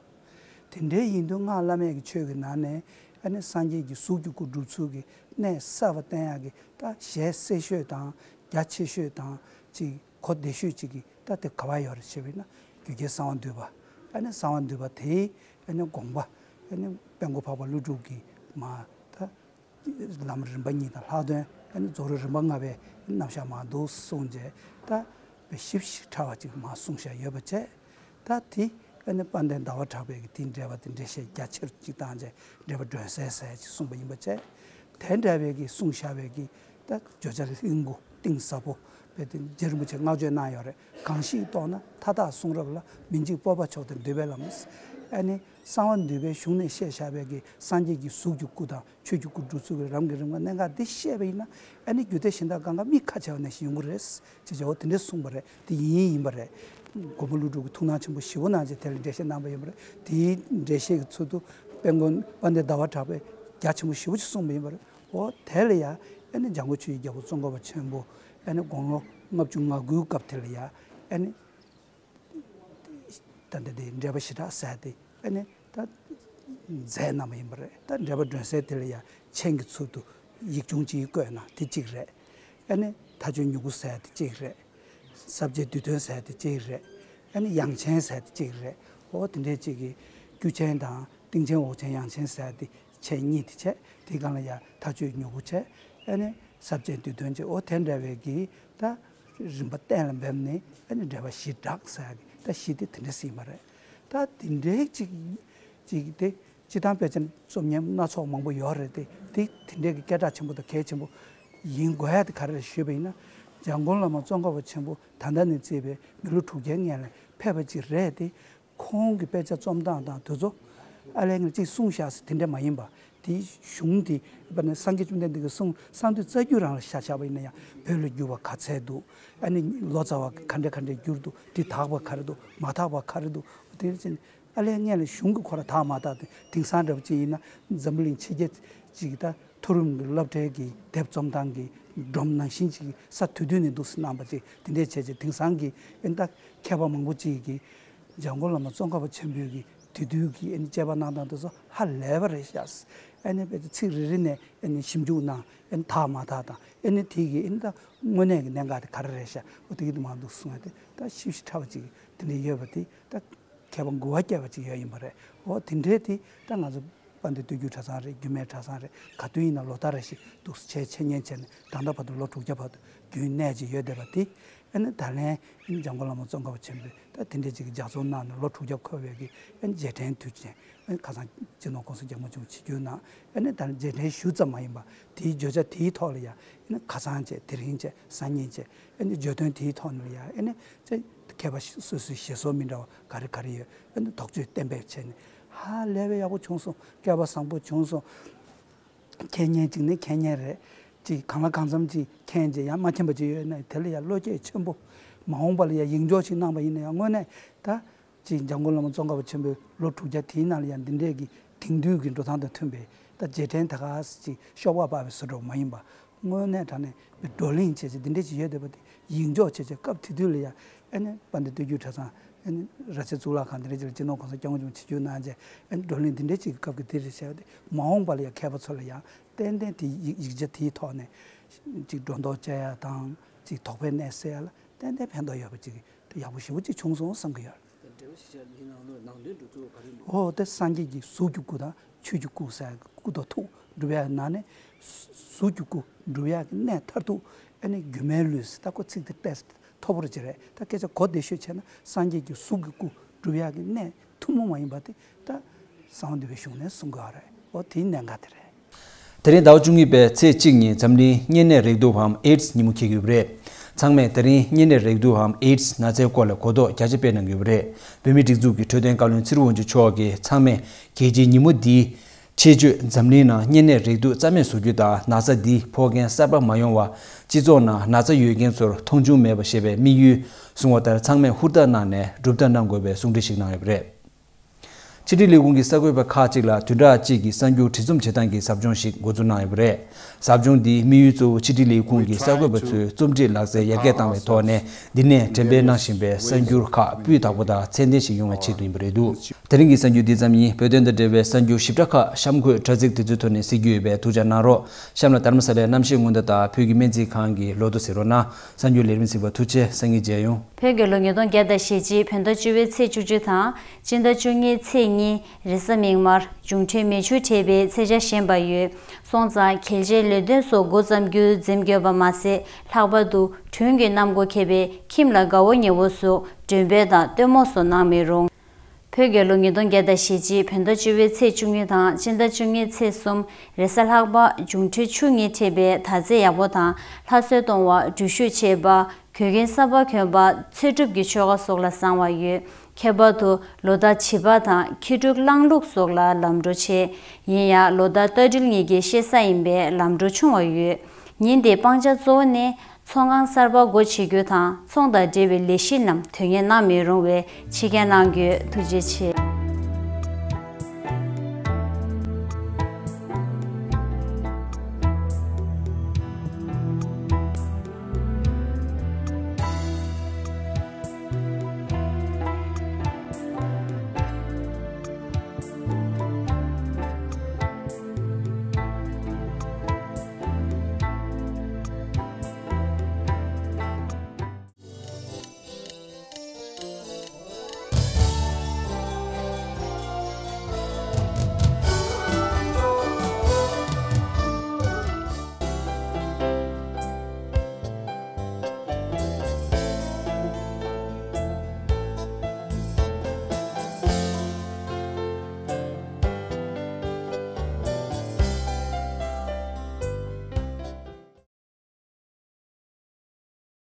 དེ་འདྲའི་ཡིན་དུས་སྔགས་བླ་མེད་ཀྱི་ཆོས་ཀྱི་ནང་ནས་ཨ་ནི་སངས་རྒྱས་ཀྱི་གཟུགས་ཀྱི་སྐུ་སྒྲུབ་ཚུལ་གྱི་གནད་གསལ་བ་བསྟན་ཡག་གི་ད་ཞལ་གསལ་ཤོས་དང་རྒྱ་ཆེ་ཤོས་དང་ཅིག་གོ་བདེ་ཤོས་ཅིག་གི་ད་དེ་ག་བ་ཡོད་རེད་བྱས་པས་ན་རྒྱུད་རྒྱལ་གསང་བ་འདུས་པ། ཨ་ནི་གསང་བ་འདུས་པ་དེའི་ཨ་ནི་དགོངས་པ་ཨ་ནི་དཔལ་མགོན་འཕགས་པ་ཀླུ་སྒྲུབ་ཀྱིས་མ་ད། ལམ་རིམ་པ་གཉིས་དང་ལྷག་དོན་ཨ་ནི་རྫོགས་རིམ་རིམ་པ་ལྔ་པའི་རྣམ་གཞག་མང་དུ་གསུངས་རྗེས་ད་ཞིབ་ཞིབ་ཕྲ་བ་ཅིག་མ་གསུངས་བཞག་ཡོད་པ་བྱས། ད་དེ་ཨ་ནི་དཔལ་ལྡན་ཟླ་བ་གྲགས་པས་ཀྱི་དེའི་འགྲེལ་པ་དེ་འགྲེལ་བཤད་རྒྱ་ཆེར་ཅིག་བཏང་རྗེས་འགྲེལ་པ་སྒྲོན་གསལ་ཟེར་ཅིག་གསུངས་པ་ཡིན་པ་བྱས། དེ་འདྲ་བའི་གི་གསུངས་བཞག་པའི་གི་ད་བརྗོད་བྱ་ལྷུན་པོ་གཏིང་ཟབ་པོ་བས་དེ་རྗེ་རིན་པོ་ཆེས་བསྔགས་བརྗོད་གནང་ཡོད་རེད། གང་ཞིག་རྟོགས་ན་མཐའ་དག་གསུང་རབ་ལ། མི་འཇིགས་སྤོབས་པ་མཆོག་ལྡན་འདུས་པའི་ལམ། ཨ་ནི་གསང་བ་འདུས་པའི་གཞུང་ནས་བཤད་བཞག་པའི་གི་སངས་རྒྱས་ཀྱི་གཟུགས་ཀྱི་སྐུ་དང་། ཆོས་ཀྱི་སྐུ་སྒྲུབ་ཚུལ་གྱི་རང་གི་རིམ་པ་གནད་འགག་འདི་བཤད་པ་ཡིན་ན་ཨ་ནི་རྒྱུད་སྡེ་གཞན་དག་གང་ག་མིག་ཁ་བྱེ་བ་ནས་ཤིག་ཡོང་གི་རེད། ཅེས་བྱ་བ་དེ་འདྲ་གསུངས་པ་རེད། དེ་ཡིན་ཡིན་པ་རེད། མགོན་པོ་ཀླུ་སྒྲུབ་ཀྱིས་ཐུགས་སྣང་ཆེན་པོ་ཞེ་པོ་གནང་རྗེས་དེ་ལ་འགྲེལ་བཤད་གནང་པ་ཡིན་པ་རེད། དེའི་འགྲེལ་བཤད་ཀྱི་ཚུལ་དུ་དཔལ་མགོན་དཔལ་ལྡན་ཟླ་བ་གྲགས་པས་རྒྱ་ཆེན་པོ་ཞེ་པོ་ཅིག་གསུངས་པ་ཡིན་པ་རེད། འོ་དེ་ལ་ཡང་ཨ་ནི་འཇམ་མགོན་ཆོས་ཀྱི་རྒྱལ་པོ་ཙོང་ཁ་པ་ཆེན་པོ་ཨ་ནི་དགུང་ལོ་ལྔ་བཅུ་ང་དགུའི་སྐབས་དེ་ལ་ཡང་ཨ་ནི། ད་ལྟ་དེ་འགྲེལ་པ་ཞེ་དྲག་ཟེར་དེ་ཨ་ནི་ད་མཛད་གནང་བ་ཡིན་པ་རེད། ད་འགྲེལ་པ་སྒྲོན་གསལ་དེ་ལ་ཡང་མཆན་གྱི་ཚུལ་དུ་ཡིག་ཆུང་ཅིག་བཀོད་གནང་དེ་གཅིག་རེད། ཨ་ནི་མཐའ་དཔྱོད་མྱུ་གུ་ཟེར་དེ་གཅིག་རེད། ས་བཅད་བསྡུས་དོན་ཟེར་དེ་གཅིག་རེད། ཨ་ནི་ཡང་མཆན་ཟེར་དེ་གཅིག་རེད། འོ་དེ་འདྲའི་གཅིག་གི་དཀྱུས་མཆན་དང་སྟེང་མཆན་འོག་མཆན་ཡང་མཆན་ཟེར་དེ་མཆན་གཉིས་དེ་བྱས། དེའི་སྒང་ལ་ཡང་མཐའ་དཔྱོད་མྱུ་གུ་བྱས། ཨ་ནི་ས་བཅད་བསྡུས་དོན་བྱས། འོ་དེ་འདྲ་བའི་གི་ད་རིམ་པ་གཏན་ལ་འབེབས་ནས་ཨ་ནི་འགྲེལ་པ་བཞི་བསྒྲགས་ཟེར་ཡ་གི་ད་བཞི་དེ་དེ་འདྲ་ཟིན་པ་རེད། ད་དེ་འདྲའི་གཅིག་གཅིག་དེ་སྤྱིར་བཏང་དཔེ་ཆ་རྩོམ་མཁན་སྣ་ཚོགས་མང་པོ་ཡོད་རེད་དེ། དེ་དེ་འདྲའི་གི་སྐད་གྲགས་ཆེན་པོ་དང་གལ་ཆེན་པོ་ཡིན་དགོས་ཡ་དེ་ག་རེ་རེད་ཞུས་པ་ཡིན་ན། འཇམ་མགོན་བླ་མ་ཙོང་ཁ་པ་ཆེན་པོ་ད་ལྟ་ནས་བརྩིས་པའི་མི་ལོ་དྲུག་བརྒྱའི་སྔོན་ལ་ཕེབས་པ་ཅིག་རེད་དེ། ཁོང་གི་དཔེ་ཆ་རྩོམ་སྟངས་དང་དེ་ཚོ་ཨ་ལས་ངས་གཅིག་གསུངས་བཞག་ཟེར་དེ་འདྲ་མ་ཡིན་པ། དེའི་གཞུང་དེ་དཔེར་ན་སངས་རྒྱས་བཅོམ་ལྡན་འདས་ཀྱི་གསུང་གསང་འདུས་རྩ་རྒྱུད་རང་ལ་ཤ་ཆགས་པ་ཡིན་ན་ཡང་བོད་ལ་བསྒྱུར་བ་ག་ཚད་འདུག་ཨ་ནི་ལོ་ཙཱ་བ་ག་འདྲ་ག་འདྲ་བསྒྱུར་འདུག་དེ་དག་པ་ག་རེ་འདུག་མ་དག་པ་ག་རེ་འདུག་དེ་ཚོ་ཨ་ལས་ངས་ལ་གཞུང་གི་ཁོ་ར་དག་མ་དག་དེ་དེང་སང་འདྲ་པོ་ཅིག་ཡིན་ན་འཛམ་བུ་གླིང་ཕྱི་རྒྱལ་ཅིག་ད་མཐོ་རིམ་གྱི་སློབ་གྲྭའི་གི་དེབ་རྩོམ་སྟངས་ཀྱི་སྒྲོམ་ནང་བཞིན་ཅིག་ས་དུས་དུས་ནས་འདུག་སེ་གནང་པ་ཅིག་དེ་འདྲས་བྱས་རྗེས་དེང་སང་གི་ཨེ་ད་མཁས་པ་མང་པོ་ཅིག་གིས་འཇམ་མགོན་བླ་མ་ཙོང་ཁ་པ་ཆེན་པོའི་གི་དེ་དུས་ཀྱི་ཨེ་ནི་དཔྱད་པ་གནང་སྟངས་དེ་ཚོ་ཧ་ལས་པ་རེད་ཤག་ཨེ་ནི་དཔེ་ཚིག་རེ་རེ་ནས་ཨེ་ནི་ཞིབ་འཇུག་གནང་ཨེ་ནི་དག་མ་དག་དང་ཨེ་ནི་དེ་གི་ཨེ་ནི་ད་དངོས་གནས་ཀྱི་གནད་འགག་དེ་ག་རེ་རེད་ཤག་འོ་དེ་གི་དུ་མ་འདུག་གསུངས་ཡ་དེ་ད་ཞིབ་ཞིབ་ཕྲ་བ་ཅིག་དེ་འདྲ་ཡོད་པ་དེ་ད། མཁས་པ་མགུ་བ་བསྐྱེད་པ་ཅིག་ཡོད་ཡིན་པ་རེད། འོ་དེ་འདྲའི་དེ་ད་ང་ཚོ་དཔལ་ལྡན་སྟོད་རྒྱུད་གྲྭ་ཚང་རེད། རྒྱུད་སྨད་གྲྭ་ཚང་རེད། ག་དུས་ཡིན་ན་ལོ་ལྟར་རེ་བཞིན་འདུག་སེ་འཆད་འཆད་ཉན་བྱས་ནས་ད་ལྟ་བར་དུ་ལོ་དྲུག་བརྒྱ་བར་དུ་རྒྱུན་གནས་ཀྱི་ཡོད་བསྡད་པ་དེ་ཨ་ནི་ད་ལན་འཇམ་མགོན་བླ་མ་ཙོང་ཁ་པ་ཆེན་པོས་ད་དེ་འདྲའི་ཅིག་གི་ལྗགས་རྩོམ་གནང་ནས་ལོ་དྲུག་བརྒྱ་འཁོར་བའི་གི་ཨ་ནི་རྗེས་དྲན་དུས་ཆེན་ཨ་ནི་ཁ་སང་སྤྱི་ནོར་༸གོང་ས་༸སྐྱབས་མགོན་ཆེན་པོ་ཆིབས་བསྒྱུར་གནང་ཨ་ནི་ད་ལན་རྗེས་དྲན་ཞུ་ཙམ་མ་ཡིན་པ་དེའི་བརྗོད་བྱ་དེའི་ཐོག་ལ་ཡང་ཨ་ནི་ཁ་སང་བྱས་དེ་རིང་བྱས་སང་ཉིན་བྱས་ཨ་ནི་བརྗོད་དོན་དེའི་ཐོག་ནས་ལ་ཡང་ཨ་ནི་ཅིག་མཁས་པ་སོ་སོའི་ཞེད་སོར་མི་འདྲ་བ་ག་རེ་ག་རེ་ཡོད་ཨ་ནི་དོགས་གཅོད་གཏན་འབེབས་བྱས་ནས་ཧ་ལས་པའི་ཡག་པོ་བྱུང་སོང་། སྐལ་པ་བཟང་པོ་བྱུང་སོང་། མཁྱེན་མཁན་ཅིག་ནི་མཁྱེན་མཁན་རེད། ཅིག་གང་ལ་གང་འཚམ་ཅིག་མཁྱེན་ཅིག་ཡང་མ་མཁྱེན་པ་ཅིག་ཡོད་ན་དེ་ལ་ཡང་བློ་སྐྱེད་ཆེན་པོ། མ་འོངས་པ་ལ་ཡང་ཡིད་འཇོག་ཅིག་གནང་པ་ཡིན་ན་ཡང་དངོས་གནས་ད་ཅིག་འཇམ་མགོན་བླ་མ་ཙོང་ཁ་པ་ཆེན་པོའི་ལོ་དྲུག་བརྒྱ་དེའི་ནང་ལ་ཡང་འདི་འདྲས་ཀྱི་དེང་དུས་ཀྱི་འགྲོ་སྟངས་དང་མཐུན་པའི་ད་རྗེས་དྲན་ད་ག་ཅིག་ཤོག་སྦག་སྦག་པའི་བཟོ་འདྲ་བོ་མ་ཡིན་པ། དངོས་གནས་དྲང་གནས་བགྲོ་གླེང་བྱས་བྱས་འདི་འདྲས་ཅིག་ཡོད་བསྡད་པ་དེ་ཡིད་འཇོག་བྱས་བྱས་སྐབས་དེ་དུས་ལ་ཡང་ཨ་ནི་དཔལ་ལྡན་སྟོད་རྒྱུད་གྲྭ་ཚང་ཨ་ནི་རྭ་ཅན་གཙུག་ལག་ཁང་འདི་འདྲས་ཅིག་ལ་སྤྱི་ནོར་༸གོང་ས་༸སྐྱབས་མགོན་ཆེན་པོ་ཆིབས་བསྒྱུར་གནང་བྱས་ཨ་ནི་བགྲོ་གླེང་འདི་འདྲས་ཅིག་གི་སྐབས་ཀྱི་དེ་རེད་བྱས་པ་དེ་མ་འོངས་པ་ལ་ཡང་མཁས་པ་ཚོ་ལ་ཡང་ཏན་ ཏན་ཏན་དེ་ཡིག་ཡིག་ཆ་དེའི་ཐོག་ནས་ཅིག་སྒྲོ་འདོགས་བཅད་ཡ་དང་ཅིག་དོགས་པའི་གནས་སེལ་ཡ་ལ་ཏན་ཏན་ཕན་ཐོགས་ཡོད་པ་ཅིག་ཡག་པོ་ཞེ་པོ་ཅིག་བྱུང་སོང་བསམ་གྱི་ཡོད། འབྲེལ་བ་ཞིག་བྱས་ཡིན་ནང་ལོགས་ནང་དོན་སྒྲུབ་ཚུལ་ག་རེ་འདུག་ཨོ་དེ་སངས་རྒྱས་ཀྱི་གཟུགས་ཀྱི་སྐུ་དང་ཆོས་ཀྱི་སྐུ་ཟེར་སྐུ་དང་ཐུགས་སྒྲུབ་ཡ་ནང་ནས་གཟུགས་ཀྱི་སྐུ་སྒྲུབ་ཡ་གི་གནས་མཐར་ཐུག་ཨ་ནི་སྒྱུ་མའི་ལུས་ཟེར་ད་ཁོ་ཚིག་དེ་ཏོག་ཙམ་མཐོ་པོ་ཅིག་རེད། ད་སྐད་ཆ་གོ་བདེ་ཤོས་བྱས་ན་སངས་རྒྱས་ཀྱི་གཟུགས་ཀྱི་སྐུ་སྒྲུབ་ཡ་གི་གནས་ཐུན་མོང་མ་ཡིན་པ་དེ་ད་གསང་བ་འདུས་པའི་གཞུང་ནས་གསུང་གི་ཡོད་རེད། ཨོ་དེའི་གནད་འགག་དེ་རེད། དེ་རིང་ཟླ་བ་བཅུ་གཉིས་པའི་ཚེས་གཅིག་ཉིན་འཛམ་གླིང་གཉན་ནད་རེག་དུག་འམ་ཨེ་ཌི་སི་ཉིན་མོ་འཁེལ་གྱི་ཡོད་པ་རེད། ཚང་མས་དེ་རིང་གཉན་ནད་རེག་དུག་འམ་ཨེ་ཌི་སི་ན་ཚའི་སྐོར་ལ་གོ་རྟོགས་རྒྱ་ཆེ་སྤེལ་གནང་གི་ཡོད་པ་རེད། བོད་མིའི་སྒྲིག་འཛུགས་ཀྱི་འཕྲོད་བསྟེན་བཀའ་བློན་ཚེ་རིང་དབང་ཕྱུག་མཆོག་གིས་ཚང་མས་རྒྱལ་སྤྱིའི་ཉིན་མོ་འདིའི་ཆེད་བརྗོད་འཛམ་གླིང་ནང་གཉན་ནད་རེག་དུག་རྩ་མེད་བཟོ་རྒྱུ་དང་ན་ཚ་འདི་ཕོག་མཁན་གསར་པ་མ་ཡོང་བ། སྤྱི་ཚོགས་ནང་ན་ཚ་ཡོད་མཁན་ཚོར་མཐོང་ཆུང་མེད་པ་ཞེས་པའི་དམིགས་ཡུལ་བཟུང་བ་ལྟར་ཚང་མས་ཧུར་ཐག་གནང་ནས་གྲུབ་མཐའ་གནང་དགོས་པའི་གསུང་འཕྲིན་ཞིག་གནང་ཡོད་པ་རེད། ཕྱི་དྲིལ་ལས་ཁུངས་ཀྱི་གསར་འགོད་པ་ཁག་ཅིག་ལ་བདུན་ཕྲག་གཅིག་གི་གསར་འགྱུར་བྲིས་རྩོམ་བྱེད་སྟངས་ཀྱི་ཟབ་སྦྱོང་ཞིག་འགོ་འཛུགས་གནང་ཡོད་པ་རེད། ཟབ་སྦྱོང་འདིའི་དམིགས་ཡུལ་གཙོ་བོ་ཕྱི་དྲིལ་ལས་ཁུངས་ཀྱི་གསར་འགོད་པ་ཚོའི་རྩོམ་སྒྲིག་ལག་རྩལ་ཡར་རྒྱས་བཏང་བའི་ཐོག་ནས་འདི་ནས་འགྲེམས་སྤེལ་གནང་བཞིན་པའི་གསར་འགྱུར་ཁག་སྤུས་དག་པོ་དང་ཚད་ལྡན་ཞིག་ཡོང་བའི་ཆེད་དུ་ཡིན་པ་རེད་འདུག་དེ་རིང་གི་གསར་འགྱུར་འདི་ཙམ་ཡིན། བོད་དོན་དང་འབྲེལ་བའི་གསར་འགྱུར་ཞིབ་ཕྲ་ཁག་གཤམ་འཁོད་དྲ་ཚིགས་དེ་ཚོའི་ཐོག་ནས་གཟིགས་རྒྱུ་ཡོད་པས་ཐུགས་ཅག་གནང་རོགས། གཤམ་ལ་རྡ་རམ་ས་ལའི་གནམ་གཤིས་སྔོན་བརྡ་དང་བོད་ཀྱི་སྨན་རྩིས་ཁང་གི་ལོ་ཐོ་གཟིགས་རོགས་གནང་། གསར་འགྱུར་ལས་རིམ་གཟིགས་པར་ཐུགས་རྗེ་ཆེ། སང་ཉིན་མཇལ་ཡོང་། བོད་རྒྱལ་ལོ་ཉིས་སྟོང་བརྒྱ་དང་ཞེ་གཅིག་བོད་ཟླ་བཅུ་པའི་ཚེས་བཅུ་གཅིག་དང་སྤྱི་ཟླ་བཅུ་གཉིས་ཚེས་གཉིས་རེས་གཟའ་མིག་དམར་འབྱུང་འཕྲོད་མེ་ཆུ་འཕྲད་པའི་ཚེས་ཆ་བཞེངས་པ་ཡོད། སོང་ཙང་གལ་ཆེའི་ལས་དོན་སོགས་འགོ་བརྩམ་རྒྱུ་འཛེམ་དགོས་པ་མ་ཟད། ལྷག་པར་དུ་གྲོན་གྱི་གནམ་སྒོ་ཁེབས་པས་ཁྱིམ་ལ་དགའ་བོ་ཉེ་བོ་སོགས་མགྲོན་འབོད་དང་སྟོན་མོ་སོགས་གནང་མི་རུང་། བོད་རྒྱལ་ལོ་ཉིས་སྟོང་བརྒྱ་དང་ཞེ་གཅིག་བོད་ཟླ་བཅུ་པའི་ཚེས་བཅུ་གཉིས་དང་སྤྱི་ཟླ་བཅུ་གཉིས་ཚེས་གསུམ་རེས་གཟའ་ལྷག་པ་འབྱུང་འཕྲོད་ཆུ་གཉིས་འཕྲད་པས་དར་ཚད་ཡག་པོ་དང་ལྷ་གསོལ་གཏོང་བ་འགྲུལ་བཞུད་ཆེ་བ། གོས་རྒྱན་གསར་པ་གྱོན་པ་ཚེ་སྒྲུབ་ཀྱི་ཆོ་ག་སོགས་ལ་བཟང་བ་ཡོད། ཁྱད་པར་དུ་ལོ་ཟླ་བྱི་པ་དང་ཁྱི་ཕྲུག་གླང་ལུག་སོགས་ལ་ལམ་འགྲོ་ཆེ། ཡིན་ཡང་ལོ་ཟླ་རྟ་སྦྲུལ་གཉིས་ཀྱི་བཤད་ས་ཡིན་པས་ལམ་འགྲོ་ཆུང་བ་ཡོད། ཉིན་དེའི་སྤང་བྱ་གཙོ་བོ་ནི་ཚོང་ཁང་གསར་པ་སྒོ་འབྱེད་རྒྱུ་དང་ཚོང་དང་འབྲེལ་བའི་ལས་གཞི་རྣམས་དོན་གཉེར་གནང་མི་རུང་བས་ཕྱི་རྒྱལ་གནང་རྒྱུ་ཐུགས་རྗེ་ཆེ།